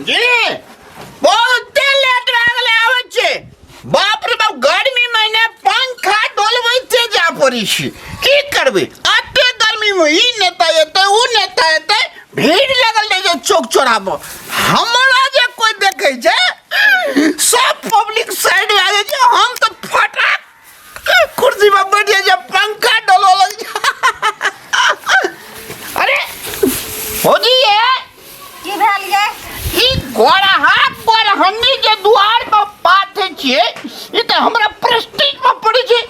जी बहुते लेट भए गेलै आबै छै। बाप रे बाप, गर्मी महीने पंखा डोलबैते जा पड़ै छै। की करबै एते गर्मी में? ई नेता एतै, ऊ नेता एतै, भीड़ लगल रहै छै चौक चौराहा पर। हमरा जे कोइ देखै छै, सब पब्लिक साइड भए जाइ छै। हम तऽ फटाक कुर्सी पर बैठ जाइ छै, पंखा डोलऽ लगै छै। अरे भौजी, ये की भेल ये? ई गोरहा गोरहन्नी जे दुआर पर पाथै छियै, ई तऽ हमरा प्रेस्टीज पर पड़ै छै।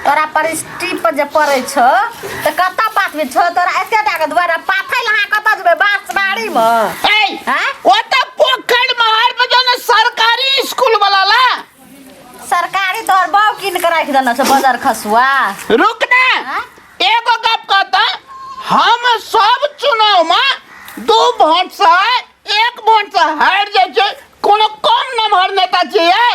तोरा परिस्थिति पर जे पड़ै छौ तऽ कतऽ पाथबै छौ? तोरा एते टा के दुआरा पाथै लए अहाँ कतऽ जेबै, बाँसबाड़ी मे? ए, आँय? ओतऽ पोखरि महार पर जो ने सरकारी स्कूल वाला ला। सरकारी तोहर बाउ कीन के राखि देने छौ बजर खसुआ। रुक ने। आँय? एगो गप कहता, हम सब चुनाव में 2 वोट से 1 वोट से हार जाइ छै। कोनो कम नम्बर नेता छियै?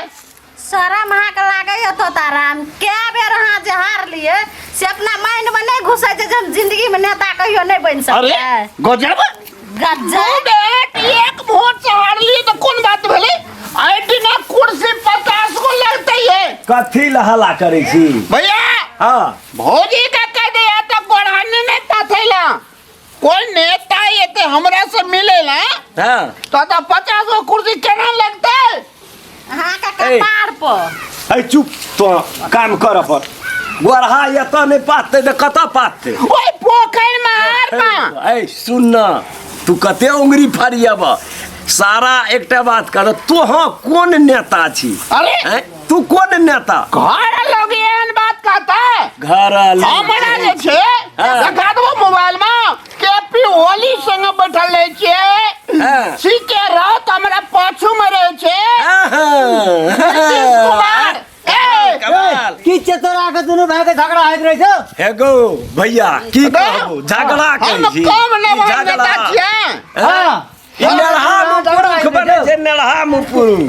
शरम अहाँके लागैए तोताराम? कए बेर अहाँ जे हारलियै से अपना माइंड मे नहि घुसै छै जे हम जिंदगी मे नेता कहियो नहि बनि अरे सकबै? गजब। गजब। 2 बेर 1 वोट से हारलियै तऽ कोन बात भेलै? एहि दिना कुर्सी 50 गो लगतै ये। कथी लए हल्ला करै छी? भैया। हँ। भौजी के कह दे तो गोरहानी नहीं पाथैला। कोई नेता एते हमरा से मिले ला तो 50 गो कुर्सी केना लगते? अहाँके ए। कपार पर। ऐ चुप, तो काम कर अपन। गोरहा एतऽ नहि पातै तऽ कतऽ पातै? ओए पोखरि में हार मा। ऐ सुन न, तू कते उंगरी फरियब सारा। एकटा बात कर, तोह कोन नेता छी? अरे। ऐं? तू कोन नेता? घर लोग एहन बात कहता है। घर लोग। हमरा जे छै देखा देबो मोबाइल में, के पी ओली संग बैठल रहे छियै। सी के राउत हमरा पाछू में रहे छै। नीतीश कुमार ए, कमाल। की छै तोरा के दुनू भाई के झगड़ा होइत रहै छौ? हे गो भैया, की कहबो, झगड़ा हम कहै छी। कम ई नमहर झगड़ा। नेता छियै। हाँ। ई नेढ़ा मुपुरुख बनै छै, नेढ़ा मुपुरुख।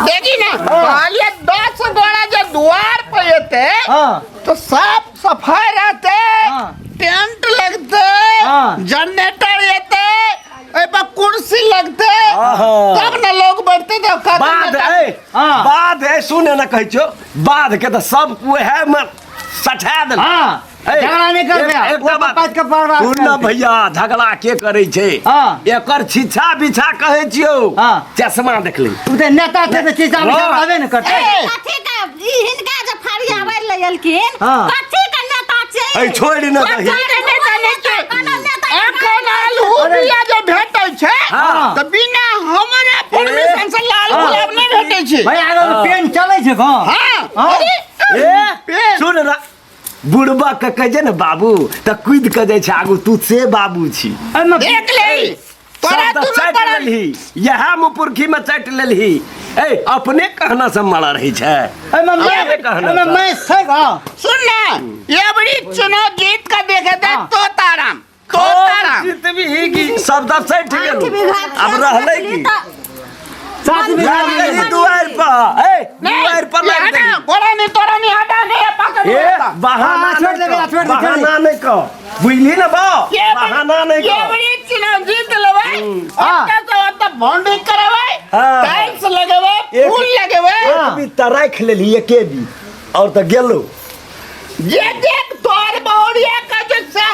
देखी ना, कहलिए 10 गोड़ा जे द्वार पर एते तो साफ सफाई रहते, टेंट लगते, जनरेटर एते, एहि पर कुर्सी लगते, तब न लोग बैठते। तो कहते बाध नेता- ए बाध ए, सुन ने, कहै छियौ, बाध के तऽ सब उएह मे सठा देलक। ए, झगड़ा नहि करबै। एकटा ओ बात पात के परवाह सुन ने करतै। भैया, झगड़ा के करै छै? एकर छिछा बिछा कहै छियौ। चश्मा देखली? उ तऽ नेता छै तऽ शीशा बिछा रहबे ने करतै। ए, कथी के ई हिनका जे फरिया बैठ ले एलखिन? कथी के नेता छै? ऐ छोड़ि ने दही। कथी के नेता नहि छै? कोनो नेता के एखन आलू बिया जे भेटै छै तऽ बिना हमरा परमिशन से लाल गुलाब नहि भेटै छै। भाई, आगे पेन चलै छै गाँव। हाँ। हाँ। अरे ए पेन। सुन ना, बुढ़बा के कहै छै ने बाबू तऽ कूदि कऽ जाइ छै आगू। तू से बाबू छी। एहिमे देख ले तोरा सब तऽ दुनू चाटि पड़ल। लेलही, इएह मुपुरखी में चाटि लेलही। ए अपने कहना से मरा रहै छै। एहिमे अपने कहना एहिमे से। मैं छै गाँव। सुन ना, ये बड़ी चुनाव जीत का देखे थे। तोताराम तोताराम जीतबी की सब तऽ सठि 8 गेलौ। बीघा आब खेत रहलै देखली की? तऽ 7 बीघा। लागि गेलही दुआरि पर, ए दुआरि पर नहीं, लागि हटा, गेलही। गोरा नहीं, तोरा नहीं, हटा नहीं, ये पास ए बहाना हाँ, छोड़ नहीं दे, कह, छोड़ दे, छोड़ दे। बहाना नहीं कह, बुझली ने बा? ये बहाना नहीं ये कह। बड़ी चुनाव जीत लेबै, ओतऽ से ओतऽ बाउंड्री करेबै, टाइल्स लगेबै, फूल लगेबै। एक बीत तऽ राखि लेलही, एके बीत और तऽ गेलौ। जे देख तोर बहुरिया के जे सेह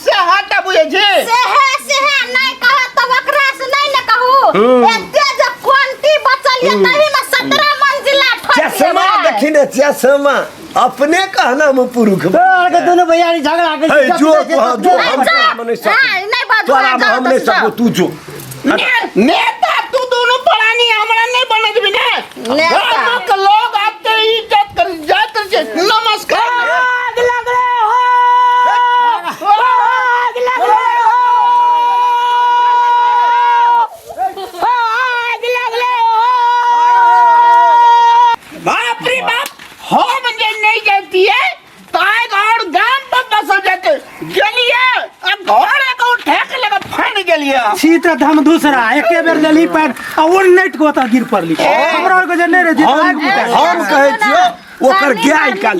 सेह हटा बुझै छी। सेहे सेहे नहि कहत तऽ ओकरा से नहि ने कहू। एते जे क्वांटी बचल ये तही में 17 मंजिला ठोक चश्मा लेबै। देखी ने चश्मा, अपने कहना में पुरुख। तोरा के दुनू भैयारी झगड़ा के हे जो तू, हाँ, जो हम जा। तोरा में नहीं सकू। हाँ, नहि बाजू, तोरा हाँ, में जाओ हम नहीं तो जाओ। सकू, तू जो। नेता तू दोनों प्राणी हमरा नहीं बनत भी ने। नेता। गामक लोग आते इज्जत कर जात छै। नमस्कार। आग लगले हो, आग लगले हो, आग लगले हो। बाप रे बाप, हम जे नहीं जाती है तो आग और गाम पर बसल जाते गेलिए आ घर एक और ठेक लगा फान गेलिए। छी तऽ हम दूसरा एके बेर लेली पैर आ ओ नेट को ओतऽ गिर पड़ली। हमरा आरके जे नहि रहै छै, हम आगि बुझा। हम कहै छियौ। ओकर गाय निकाल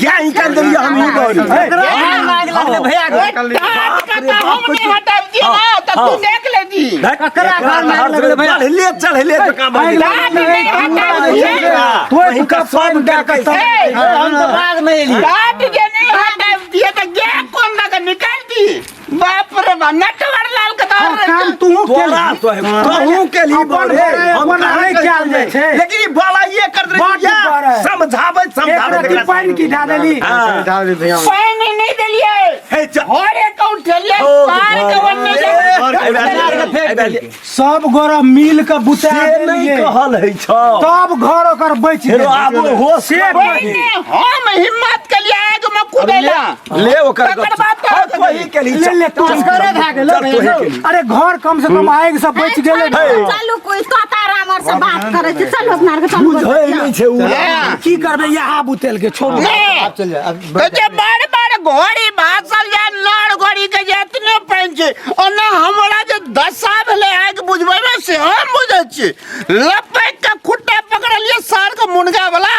गाय निकाल देलियै हम ही गौरी। आगि लगले भैया के। टाट के तऽ हम नहि हटाबतियै ना तऽ तू देख लेती। ककरा घर में आगि लगले भैया? चढ़ले चढ़ले जकाँ भऽ आगि गेलै। लगले, तोरा, तोय हिनका के सब पानि दए के देखै तब- ए, हम तऽ बाद में एलियै। टाट जे नहि हटाबतियै तऽ गाय कोन दऽ कऽ निकालती? बाप रे बाप, नटवर लाल के तऽ हँ, काम तूहू तोरा केलही। तो है कहूं के लिए अपन बोले घरे हम अपन कहाँ नहि कहै कयल जाइ छै। लेकिन ई बलाइए कर दे बड बड़ है। समझाबै एक समझाबै रत्ती पानि की ढा देली। हाँ। पानि नहि देलियै। हे चल। घरे के उठेलियै, ओ, सार के ओन्ने ए, जे- ए, ए, ए, सब गोरा मिल के बुता से नहि देलियै कहल है छौ। तब घर ओकर बचि फेरो गेल। आब होश से पहिने हम हिम्मत केलियै आगि में कुदैला। ले ओकर तकर गप। बाद हाँ, तोरा तोही के लिए ले ले तू चल, असगरे भए गेल। चल, तोही के लिए। अरे घर कम से कम आगि से बचि गेलै ने। चलू कोई तोता रामर से बात करै छै, चलू अपना आरके चलू। बुझै नहि छै उ। हाँ। की करबै यहाँ बुतेल के छोड़ू। नहि। चल जा अब। तऽ जे बड़ बड़ घोड़ी भासल जाय नर घोड़ी के जे एतने पानि छै, ओना हमरा जे दशा भेलै आगि बुझबै मे से हम बुझै छी। लपकि के खुट्टा पकड़लियै सार के मुनगा वाला।